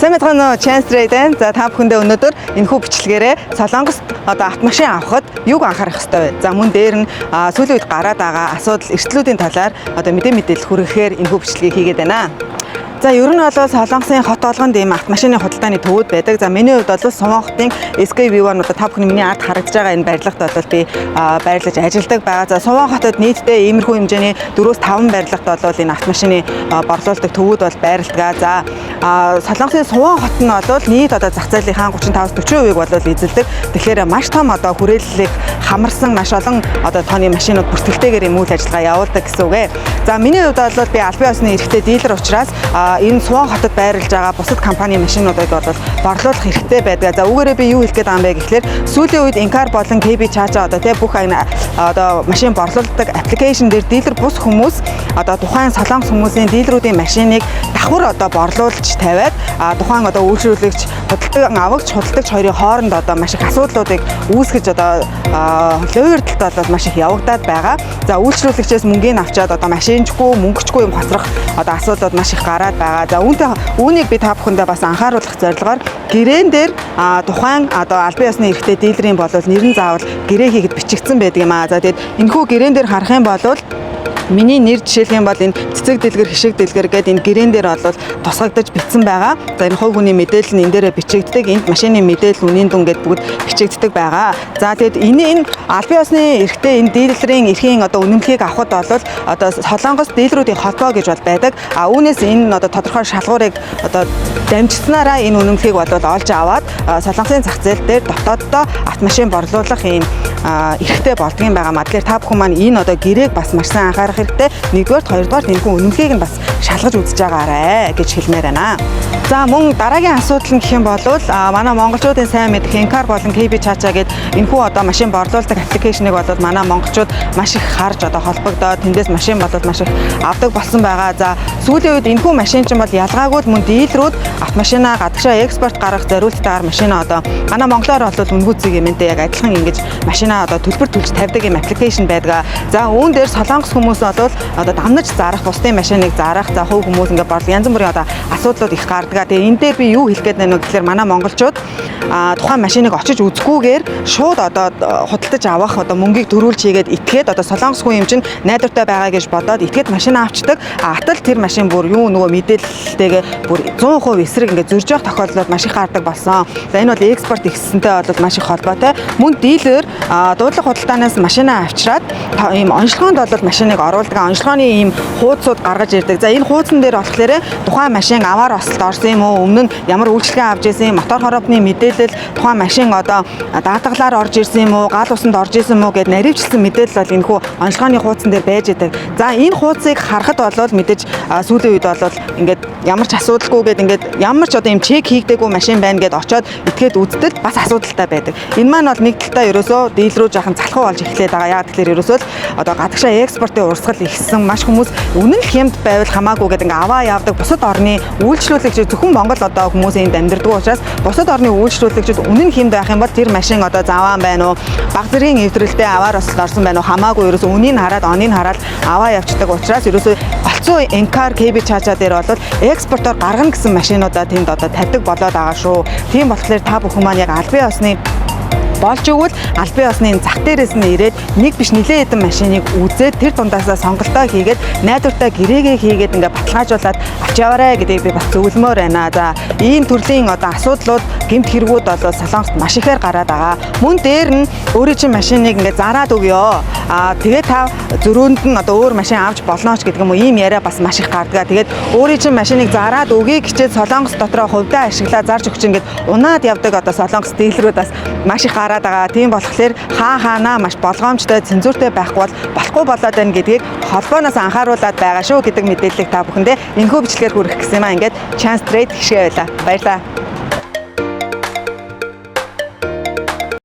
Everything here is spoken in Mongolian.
Сайн мэцгаана уу, Chance Trade байна. За, та бүхэндээ өнөөдөр энэхүү бичлэгээрээ Солонгост одоо автомашин авахад юуг анхаарах ёстой вэ? За, мөн дээр нь сүүлийн үед гараад байгаа асуудал, эрсдлүүдийн талаар одоо мэдээлэл хүргэхээр энэхүү бичлэгийг хийгээд байна. За, ер нь бол Солонгосын хот болгонд ийм автомашины худалдааны төвүүд байдаг. За, миний хувьд бол Суван хотын SKV1, одоо та бүхний миний ард харагдаж байгаа энэ барилгад бол би байрлаж ажилладаг байгаа. За, Суван хотод нийтдээ иймэрхүү хэмжээний 4-5 барилгад бол энэ автомашины борлуулдаг төвүүд бол байрладаг. За, Солонгосын Суван хот нь бол нийт одоо зах зээлийнхаа 35-40%-ийг бол эзэлдэг. Тэгэхээр маш том одоо хүрээллийг хамарсан маш олон одоо тооны машинууд бүртгэлтэйгээр юм үйл ажиллагаа явуулдаг гэсэн үг ээ. За, миний хувьд бол би албан ёсны эрхтэй дилер учраас энэ Суван хотод байрлаж байгаа бусад компани машинуудыг бол борлуулах эрхтэй байдаг. За, үүгээрээ би юу хэлэх гээд байгаа юм бэ гэхлээр сүүлийн үед Encar болон KB Chacha, одоо тий, бүх одоо машин борлуулдаг application дээр дилер бус хүмүүс одоо тухайн Солонгос хүмүүсийн дилерүүдийн машиныг давхар одоо борлуулж тавиад, тухайн одоо үйлчлүүлэгч, худалдан авагч, худалдагч хоёрын хооронд одоо маш их асуудлуудыг үүсгэж, одоо луйвардлалт бол маш их явагдаад байгаа. За, үйлчлүүлэгчээс мөнгийг авчаад одоо машинчгүй, мөнгөчгүй юм хосрох одоо асуудлууд маш их гараад байгаа. За, үүнийг би та бүхэндээ бас анхааруулах зорилгоор гэрээн дээр тухайн одоо албан ёсны эрхтэй дилерийн болвол нэрэн заавал гэрээ хийхэд бичигдсэн байдаг юм аа. За, тэгээд энэхүү гэрээн дээр харах юм бол, миний нэр жишээлх юм бол энэ цэцэг дэлгэр, хишиг дэлгэр гэдэг энэ гэрээн дээр бол тусгагдаж бичсэн байгаа. За, энэ хувь хүний мэдээлэл нь энэ дээрээ бичигддэг. Энд машины мэдээлэл, үнийн дүн гэдээ бүгд бичигддэг байгаа. За, тэгэд энэ албан ёсны эрхтэй энэ дилерийн эрхийн одоо үнэмлэхийг авахд бол одоо Солонгос дилерүүдийн холбоо гэж бол байдаг. А үүнээс энэ одоо тодорхой шалгуурыг одоо дамжсанараа энэ үнэмлэхийг бол олж аваад Солонгосын зах зээл дээр дотооддоо автомашин борлуулах ийм эрхтэй болдго юм байгаа маа. Тэгэхээр та бүхэн маань энэ одоо гэрээг бас маш сайн анхаарах хэрэгтэй. Нэгдүгээрт, хоёрдугаарт энэхүү үнэмлэхийг нь бас шалгаж үзэж байгаарэ гэж хэлмээр байна. За, мөн дараагийн асуудал нь гэх юм бол манай монголчуудын сайн мэдэх Encar болон KB Chacha гээд энэхүү одоо машин борлуулдаг application ыг бол манай монголчууд маш их харж, одоо холбогдоод тэндээс машин болоод маш их авдаг болсон байгаа. За, сүүлийн үед энэхүү машин чинь бол ялгаагүй л мөн дилерүүд автомашинаа гадагшаа экспорт гаргах зориулттайгаар машина одоо манай монголоор бол үнэгүй юм энтэй яг адилхан ингэж машина одоо төлбөр төлж тавьдаг юм application байдаг. За, үүн дээр Солонгос хүмүүс бол одоо дамнаж зарах, бусдын машиныг зарах, за, хувь хүмүүс ингээд борл янз бүрийн одоо асуудлууд их гардаг. Тэгээ энэ дээр би юу хэлэх гээд байна вэ гэхээр манай монголчууд тухайн машиныг очиж үзэхгүйгээр шууд одоо худалдаж авах, одоо мөнгийг төрүүлж хийгээд итгээд, одоо Солонгос хүн юм чинь найдвартай байгаа гэж бодоод итгээд машина авчдаг. Атал тэр машин бүр юу нөгөө мэдээлэлтэйгээ бүр 100% эсрэг ингээд зөрж явах тохиолдлууд маш их гардаг болсон. За, энэ бол экспорт ихсэнтэй бол маш их холбоотой. Мөн дилер дуудлага худалдаанаас машина авчираад ийм онцлогоонд бол машиныг оруулдаг. Онцлогооны ийм хуудсууд гаргаж ирдэг. За, энэ хуудсан дээр болохоор тухайн машин аваар осолд орсон юм уу, өмнө нь ямар үйлчилгээ авч ирсэн, мотор хорообны мэдээлэл, тухайн машин одоо даатгалаар орж ирсэн юм уу, гал усанд орж ирсэн юм уу гэд наривчлсан мэдээлэл бол энэхүү онцлогооны хуудсан дээр байж идэг. За, энэ хуудсыг харахад бол мэдээж сүүлийн үед бол ингээд ямар ч асуудалгүй гэд, ингээд ямар ч одоо юм check хийгдээгүй машин байна гэд очоод итгээд үзтэл бас асуудалтай байдаг. Энэ маань бол нэг талдаа ерөөсөө дилерүүд жаахан залхуу болж эхлээд байгаа. Яг тэгэхээр ерөөсөө л одоо гадагшаа экспортын урсгал ихсэн, маш хүмүүс үнэн л хямд байвал хамаагүй гэдэг ингээ аваа явдаг. Бусад орны үйлчлүүлэгч, зөвхөн Монгол одоо хүмүүс энд амьдардаг учраас бусад орны үйлчлүүлэгчид үнэн хямд байх юм бол тэр машин одоо заваан байна уу, баг зэргийн эвдрэлтэй аваар осолд орсон байна уу хамаагүй ерөөсөө үнийг хараад, оныг хараад аваа явцдаг учраас ерөөсөө голцоо Encar, KB Chacha дээр бол экспортоор гаргана гэсэн машинуудаа тэнд одоо тавьдаг болоод байгаа шүү. Тийм болохоор та бүхэн маань яг албан ёсны болж өгвөл албан ёсны зах дээрээс нь ирээд нэг биш, нэлээд хэдэн машиныг үзээд, тэр дундаасаа сонголтоо хийгээд, найдвартай гэрээгээ хийгээд, ингээ баталгаажуулаад авч яваарай гэдгийг би бас зөвлөмөөр байна. За, ийм төрлийн одоо асуудлууд, гэмт хэрэгүүд бол Солонгост маш ихээр гараад байгаа. Мөн дээр нь өөрийн чинь машиныг ингээ зараад өгөө. Аа, тэгээ та зөрөөнд нь одоо өөр машин авч болно ч гэдэг юм уу, ийм яриа бас маш их гардаг. Тэгээд өөрийн чинь машиныг зараад өгье гэчээд Солонгос дотроо хувьдаа ашиглаа зарж өгч ингээд унаад явдаг одоо Солонгос дилерүүд бас маш их гараад байгаа. Тийм болохоор хаа хаанаа маш болгоомжтой, цензуртэй байхгүй бол болохгүй болоод байна гэдгийг холбооноос анхааруулад байгаа шүү гэдэг мэдээллийг та бүхэндээ энэхүү бичлэгээр хүргэх гэсэн юм аа. Ингээд Chance Trade гişгээ байла. Баярлалаа.